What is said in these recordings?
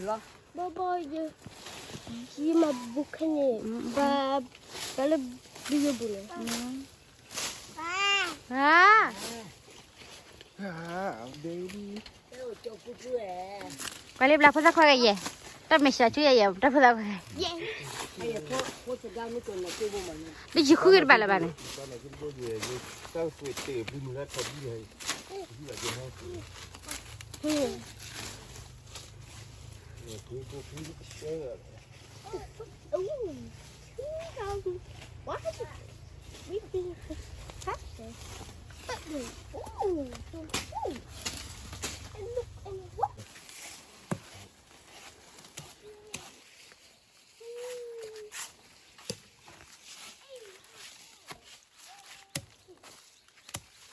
ဘီဘီယ ယမၤဘူးခဲန့ၣ် ပှၤလၢဘုယဘူးန့ၣ် ပှၤလၢဘျါဖိသၣ်ခွါဂၤယဲၢ်, တၢ်မဲာ်ဆှးဆူယဲၢ်ယဲၢ် တၢ်ဖိသၣ်ခွါဂၤ, လၢယဃုဂ့ၤတဘၣ်လၢၤဘၣ်န့ၣ်, Ooh, two thousand. Why is it? We been practice. Ooh, ooh. And look, and what?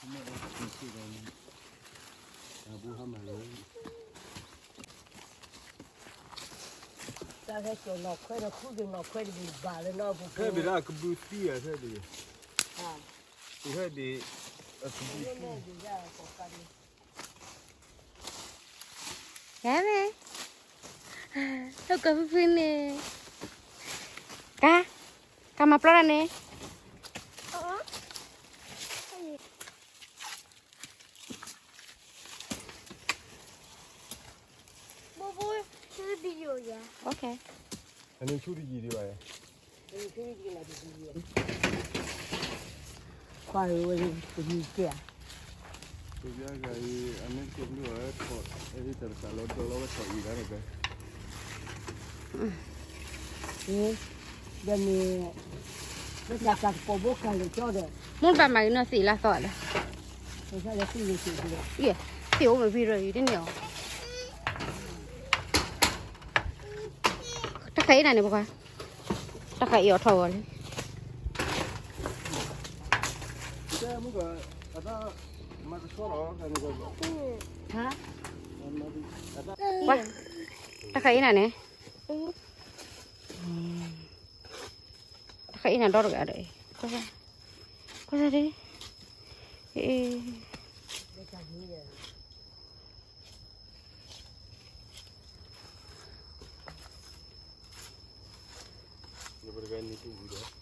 Thank you. ဖဲဘီဒၣ်အကဘုသံဧါ ဖဲဘီ, ဖဲဘီ, ကဲဝဲ, ဟိကဖုဖုန့ၣ်, က, ကမၤပျီတၢ်န့ၣ် အန့ဆူတယံၤဒံးဘၣ်, ခွါဝဲတမံၤကဲ, ပယါဂၤအံၤ အမ့ၢ်ကဘျုးအီၤထီၣ်, အဲၣ်တၢ်တကးလီၤဒီးလီၤဝဲထီၣ်အံၤဒၣ်တကဲ, ဒီးန့ၣ်, လၢတၢ်ကးတကိးဘိကၤလံာ်ကၠီဒီး, မ့ၢ်ဘၣ်မၤဂ့ၤနီၢ်သ့ၣ်လၢသီဒီး, သ့ၣ်အိၣ်မ့ၢ်ဝံၤဒီးအံၤတန့ၢ်အီၤ, တၢ်ဃာ်အံၤနၤန့ၣ်ပှၤ, တၢ်ဃာ်အံၤအီၤထီၣ်ဂီၤလံ, ပှၤ, တၢ်ဃာ်အံၤနၤန့ၣ်, တၢ်ဃာ်အံၤနၤဒီတဂၤဒီး, ကွၢ်စၢ်, ကွၢ်စၢ်ဒ်, အ့ ပတဂၤန့ၣ်တဝံၤဒီး,